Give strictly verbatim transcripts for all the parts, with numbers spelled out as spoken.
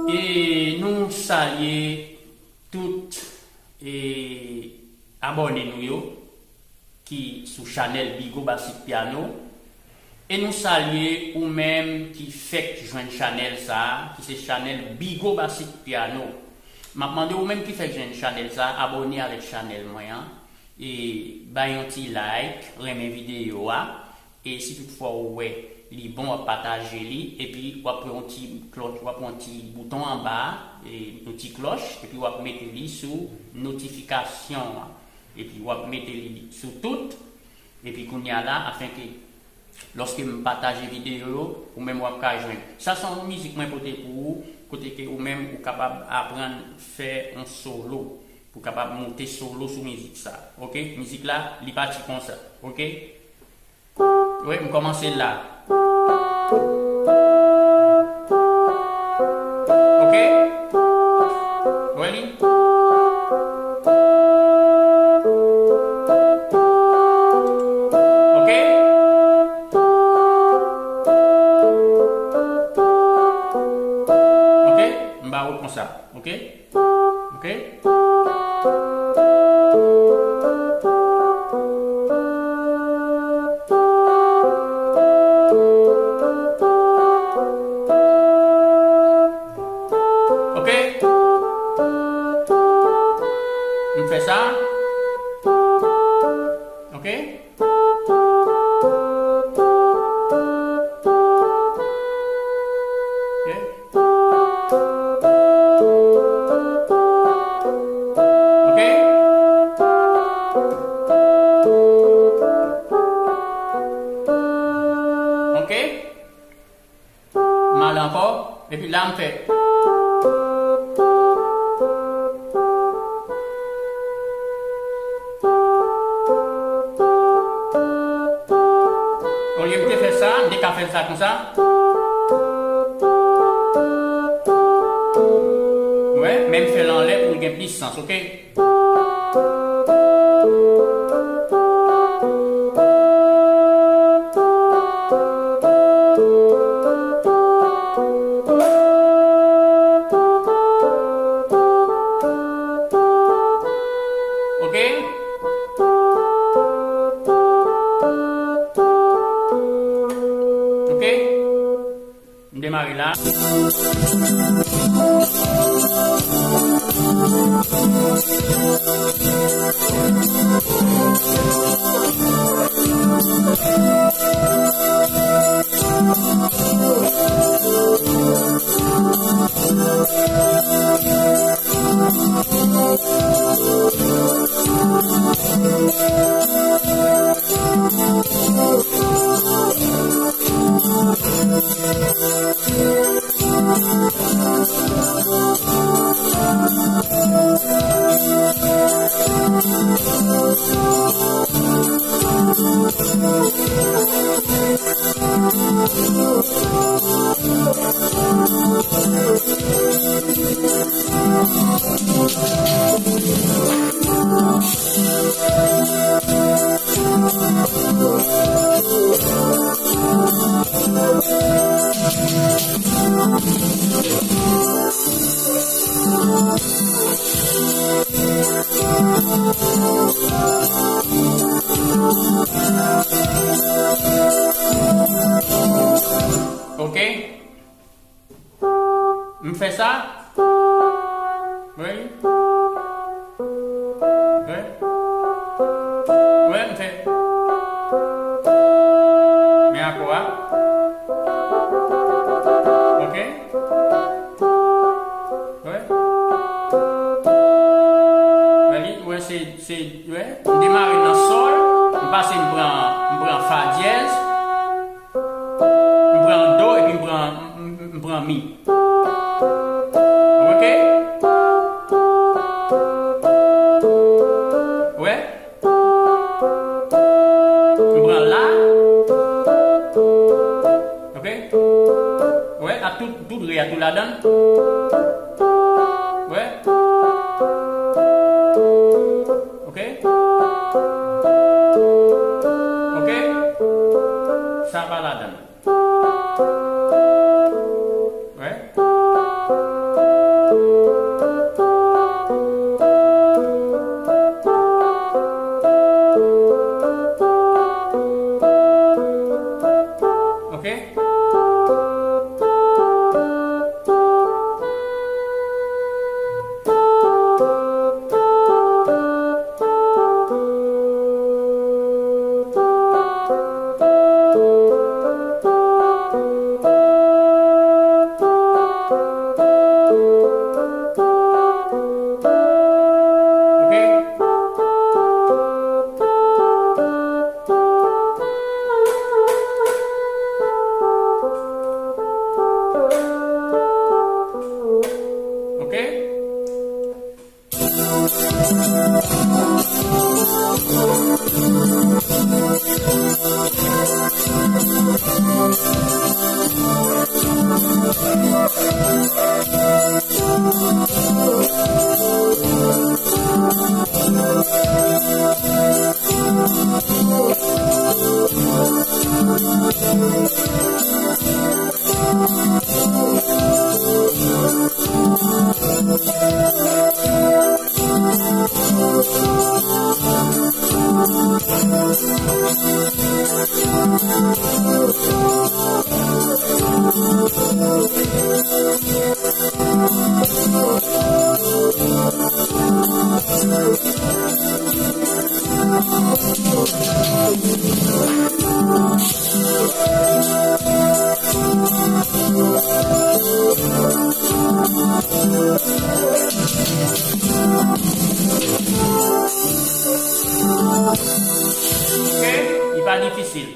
E nou salye tout, e, abòne nou yo ki sou chanèl Bigo Basit Piano. E nou salye ou menm ki fèk jwenn chanèl sa a, ki se chanèl Bigo Basit Piano. M ap mande ou menm ki fèk jwenn chanèl sa a, abòne avèk chanèl mwen an. E bay yon ti like, renmen videyo a. E si toutfwa ou wè li bon, w ap pataje li, epi w ap pran yon ti klòch, w ap pran yon ti bouton anba a, e, yon ti klòch, epi w ap mete li sou notifikasyon an. Epi w ap mete li sou tout, epi kounye a la, afenke lòske m pataje videyo yo, ou menm w ap ka jwenn. Sa se yon mizik mwen pote pou ou, kote ke ou menm ou kapab aprann fè yon solo, pou w kapab moute solo sou mizik sa. Oke? Mizik la, li pati konsa. Oke? Wi, m kòmanse la. Oke? Wè li? Oke? Oke? M ba ou konsa. Oke? Oke? Oke? M fè sa. Oke? Oke? Oke? Oke? M ale ankò. Epi la, m fè. Olye m te fè sa, m te ka fè sa konsa. Wè, men m fè l anlè pou l gen plis sans, oke? Oke? Oke? M demare la. Wè. Wè, m fè. Men akò a. Ok. Wè. Wè li, wè se, se, wè. M demare nan sòl, m pase m pran, m pran fa dyèz, m pran do epi m pran, m, m, m pran mi. Ok? Wè? M pran la. Ok? Wè, ak tout, tout re a tou ladan l. Wè? Ok? Ok? Sa pa ladan l. Wè. Ok. Ok? Ok, li pa difisil.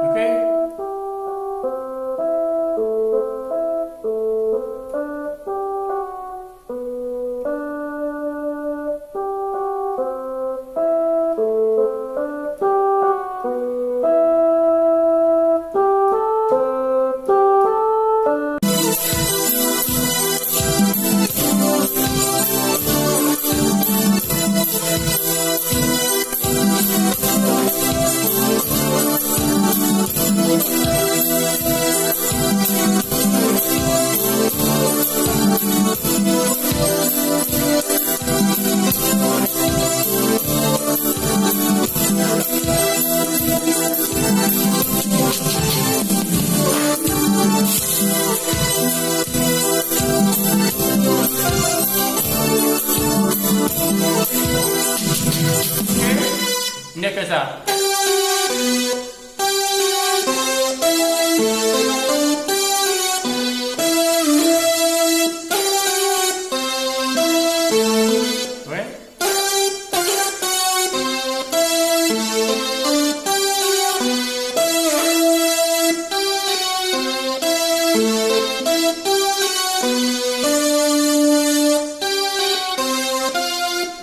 Ok? M te fè sa. Wè.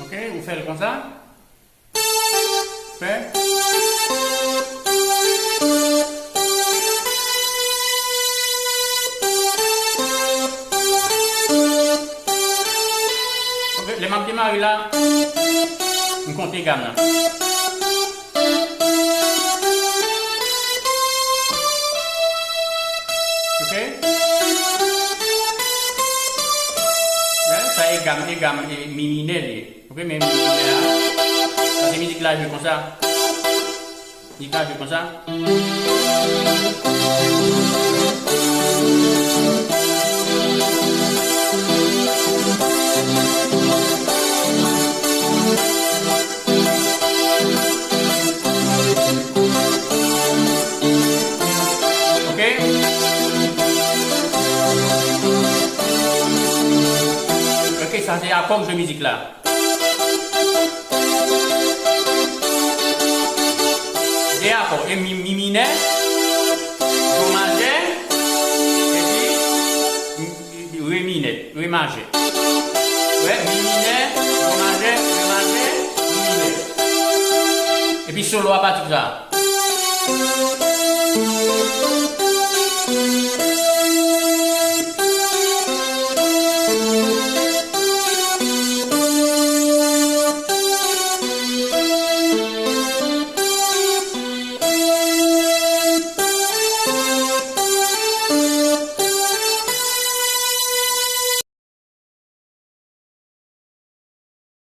Ok, ou fè l konsa. Fè. Ok, lè m ap demare la, m konte gam nan. Ok? Wè? gam, e gam, e mi minè li ye. Ok, men mi minè a. Paske mizik la jwe konsa. Mizik la jwe konsa. Ok? Ok, sa se akò k jwe mizik la. De akò, e mi, mi minè, do majè, epi re minè, re majè. Wè, mi minè, do majè, re majè, mi minè. Epi solo a pati sa.